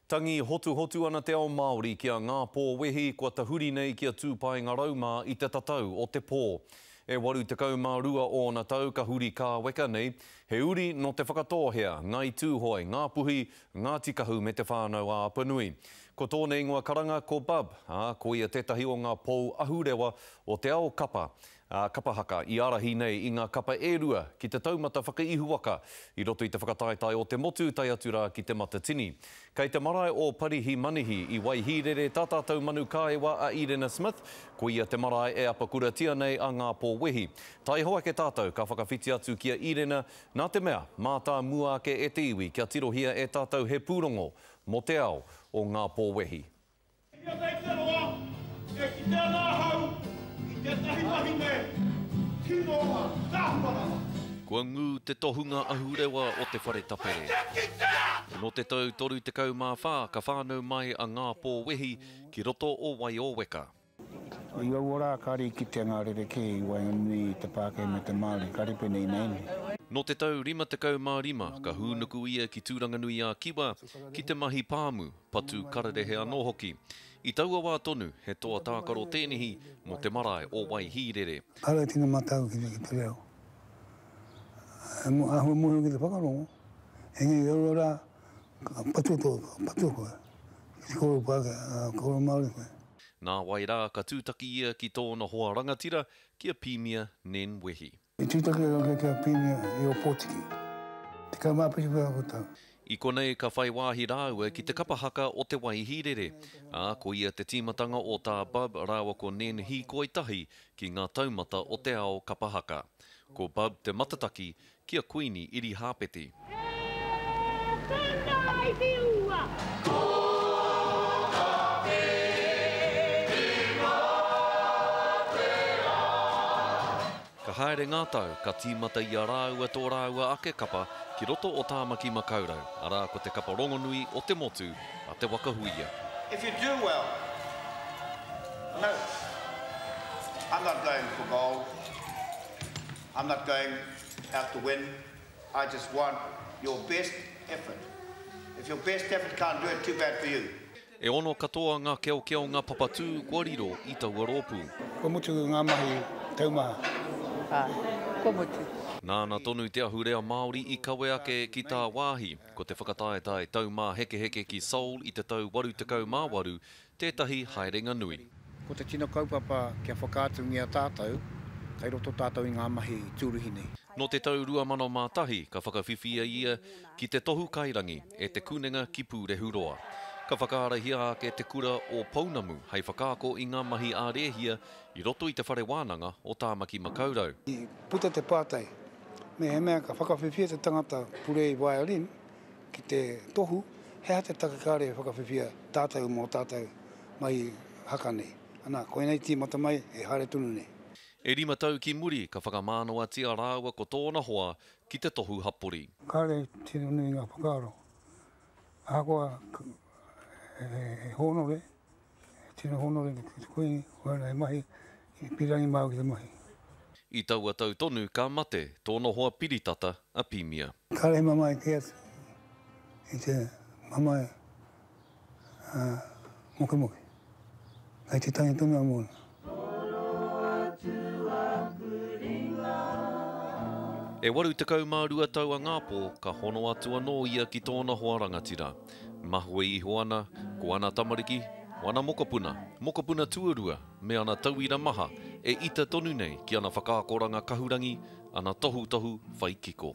Tangi hotuhotu ana te ao Māori ki a Ngāpō Wehi kua tahuri nei ki a Tūpaengarau mā i te tatau o te pō. E 82 ōna tau ka huri kāweka nei, he uri nō Te Whakatōhea, Ngāi Tūhoe, Ngāpuhi, Ngāti Kahu me Te Whānau-a-Apanui. Ko tōna ingoa karanga ko Bub, ā, ko ia tētahi o ngā pou ahurewa o te ao kapa. ā, kapa haka i ārahi nei i ngā kapa e rua ki te taumata whakaihuwaka i roto i te whakataetae o te motu tae atu rā ki Te Matatini. Kei te marae o Parihi Manihi i Waihīrere tā tātou manu kāewa a Īrena Smith, ko ia te marae e apakuratia nei a Ngāpō Wehi. Taiho ake tātou ka whakawhiti atu ki a Īrena, nā te mea, mātāmua ake e te iwi kia tirohia e tātou he pūrongo mō te ao o Ngāpō Wehi. Ia nei te roa e kite ana ahau i tētahi wahine tino ātaahua rawa. Kua ngū te tohunga ahurewa o te whare tapere. Nō te tau 34 ka whānau mai a Ngāpō Wehi ki roto o Waioweka. I aua rā kāre i kitea ngā rerekē i waenganui i te Pākehā me te Māori, kāre pēnei ināianei. Nō te tau 55 ka hūnuku ia ki Tūranganui-ā-Kiwa ki te mahi pāmu, patu kararehe anō hoki. I taua wā tonu, he toa tākaro tēnihi mō te marae o Waihīrere. Kāre tino matau ki te reo. He āhua mōhio ki te whakarongo, engari i aua rā ka patua koe, ki te kōrero Pākehā, kōrero Māori koe. Nāwai rā ka tūtaki ia ki tōna hoa rangatira, ki a Pīmia Nen Wehi. I tūtaki au ki a Pīmia i Ōpōtiki, 17 pea aku tau. I konei ka whai wāhi rāua ki te kapa haka o Te Waihīrere, ā, ko ia te tīmatanga o tā Bub rāua ko Nen hīkoi tahi ki ngā taumata o te ao kapa haka. Ko Bub te matataki ki a Kuini Irihāpeti. E tana i whiua. Ko ka whiringa te ao. Ka haere ngā tau, ka tīmata i a rāua tō rāua ake kapa ki roto o Tāmaki Makaurau, arā ko te kapa rongonui o te motu, a Te Waka Huia. If you do well, no, I'm not going for gold. I'm not going out to win, I just want your best effort. If your best effort can't do it, too bad for you. E ono katoa ngā keokeonga papatū kua riro i taua rōpū. Kua mutu ngā mahi taumaha. Āe, kua mutu. Nāna tonu te ahurea Māori i kawe ake ki tāwāhi, ko te whakataetae taumāhekeheke ki Seoul i te tau 88 tētahi haerenga nui. Ko te tino kaupapa kia whakaatungia tātou, kei roto tātou i ngā mahi tūruhi nei. Nō te tau 2001 ka whakawhiwhia ia ki te tohu kairangi e Te Kunenga ki Pūrehuroa. Ka whakaarahia ake te kura o Pounamu hei whakaako i ngā mahi ā-rēhia i roto i te Whare Wānanga o Tāmaki Makaurau. I puta te pātai, mehemea ka whakawhiwhia te tangata purei violin ki te tohu, he aha te take kāre e whakawhiwhia tātou mō tātou mahi haka nei. Ana, koinei tīmata mai e haere tonu nei. E rima tau ki muri ka whakamānawatia rāua ko tōna hoa ki te tohu hapori. Kāre tino nui ngā whakaaro. Ahakoa he hōnore, he tino hōnore ki te Kuini, koinei he mahi i pīrangi māu ki te mahi. I taua tau tonu ka mate tōna hoa piritata a Pimia. Kāre he mamae kē atu i te mamae mokemoke. Kei te tangi tonu a mōna. Toro atu aku ringa. E 82 tau a Ngāpō ka hono atu anō ia ki tōna hoa rangatira. Mahue iho ana ko ana tamariki, ko ana mokopuna, mokopuna tuarua me ana tauira maha e ita tonu nei ki ana whakaakoranga kahurangi, ana tohutohu whai kiko.